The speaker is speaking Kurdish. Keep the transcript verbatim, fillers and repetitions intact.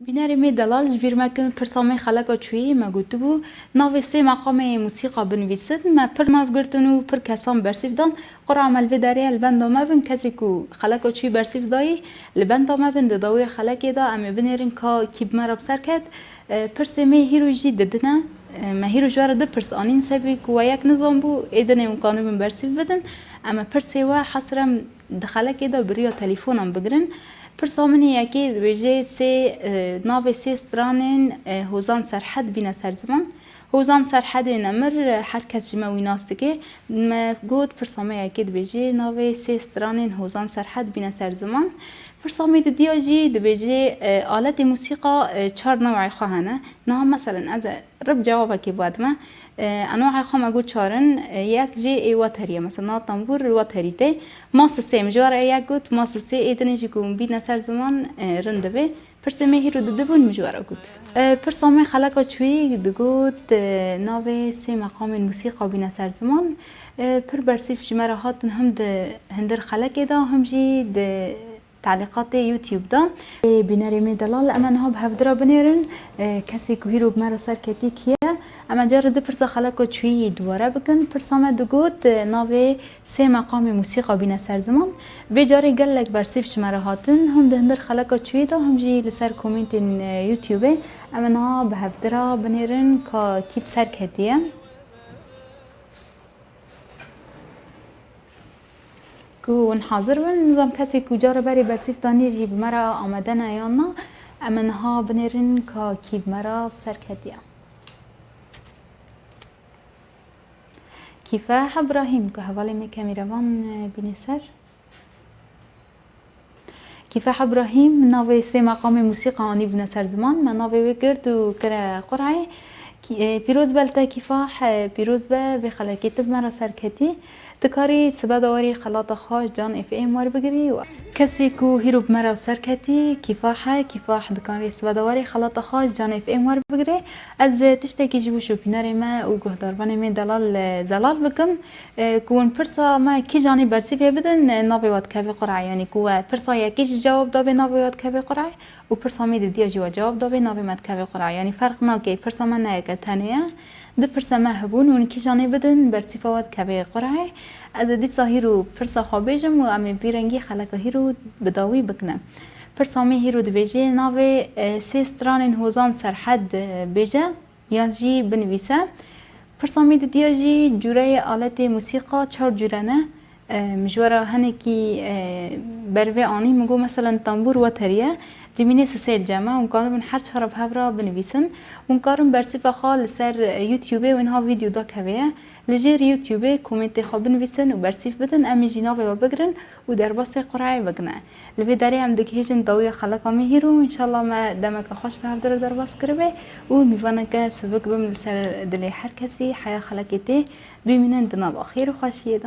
Bînerê me delal ji bîr me kin pirsa me xeleka çûyî me gotibû, navê sê meqamê mûsîqa binivîsin. Me pir nav girtin û pir kesan bersîv dan. Qura me li vê derê ye, li benda me bin, kesê ku xeleka çûyî bersîv dayî, li benda me bin, di dawiya xelekê de em ê binêrin ka kî bi me re bi ser ket. E, pirsê me hîro jî didine. E, me hîro ji we re du pirs anîn, sebî ku we yek nizanbû, ê dinê hûn kanibin bersîv bidin. Em ê pirsê we hesrem di xelekê de bi riya telefonan bigirin. Pirsa min ê yekê dibêje sê, e, navê sê stranên, e, Hozan Serhed bîne ser ziman. Hozan Serhedê nemir, e, her kes ji me wî nas dike. Me got pirsa me yekê dibêje navê sê stranên Hozan Serhed bîne ser ziman. Pirsa me didiya jî dibêje, e, aletê musîqa, e, çar new'ê xwe hene. Niha meselen ez ê rib cewabekê biwe dime. E, enwa'ê xwe me got çar in, e, yek jê ê waterî ye. Mesela niha tembûr li waterî tê. Ma sisê, min ji we re yek got, ma sisê, ê dinê jî ku min bîne ser ziman, e, rind dibe. Pirsê me hîro didibûn, min ji we re got. E, pirsa me xeleka çûyî digot, e, navê sê meqamên musîqa bîne ser ziman. E, pir bersîv ji me re hatin, him di hundir xelekê de, him jî di Telîqatê YouTube de. Ê bînerê me delal, em ê niha bi hevdira binêrin, e, kesê ku hîro bi me re ser ketî kî ye? Em ê cara du pirsa xeleka çûyî dubare bikin. Pirsa me digot, e, navê sê meqamê musîqa bîne ser ziman. Vê carê gelek bersîv ji me re hatin, him di hundir xeleka çûyî de, him jî li ser komêntên, e, YouTube-ê. Em ê niha bi hevdira binêrin ka kî bi ser ketiye. Ku hûn hazir bin, nizam kesê ku cara berê bersîv danî jî bi me re amade ne yan na, em ê niha binêrin ka kî bi me re bi ser ketiye. Kîfeh Ebrahîm, ku hevalê me kemîrevan, e, bîne ser. Kîfeh Ebrahîm, navê sê meqamê musîqa anî bûne ser ziman. Me navê wê girt û kire qur'ê. Kî-, e, pîroz be li te Kîfeh, e, pîroz be vê xelekê tu bi me re ser ketî. Tu karî sibe de werî xelata xwe ji Can F M werbigirî. Kesê ku hîro bi me re bi ser ketî, Kîfeh e. Kîfeh dikarî sibe de werî xelata xwe ji Can F M werbigirê. Ez, e, tiştekî ji bo şopînerê me û guhdarvanê me delal, e, zelal bikim. E, ku hûn pirsa me kîjanê bersîvê bidin, e, navê we dikeve qur'ê. Yanî ku we pirsa yekê jî cewab dabe, navê we dikeve qur'ê û pirsa me didiya jî we cewab dabe, navê me dikeve qur'ê. Yanî ferq nake, pirsa me ne yeke tenê ye. Du pirsa me hebûn, hûn kîjanê bidin, bersîva we dikeve qur'ê. Ez ê dîsa hîro pirsa xwe bêjim û em ê vî rengî xeleka hîro bi dawî bikine. Pirsa me hîro dibêje, navê, e, sê stranên Hozan Serhed, e, bêje. Yan jî binivîse. Pirsa me didiya jî cûreyê aletê musîqa çar cûre ne. E, min ji we re hinekî, e, bervê anî, min got, meselen, tembûr waterî ye. Dimînê sisê li cem e, hûn karibin her çar bi hev re binivîsin. Hûn karin bersîfa xwe li ser, e, YouTube-ê wê niha vîdeo dakeve ye. Li jêr YouTube-ê komêntê xwe binivîsin û bersîf bidin, em ê jî navê we bigirin û derbasê qur'ê bigine. Li vê derê em digihêjin dawiya xeleka me hîro, înşallah me demeke xweş bi hevdira derbas kiribe û mîvaneke sivik bim li ser dilê her kesî, heya xelekê tê bimînin di nava xêr û xweşiyê de.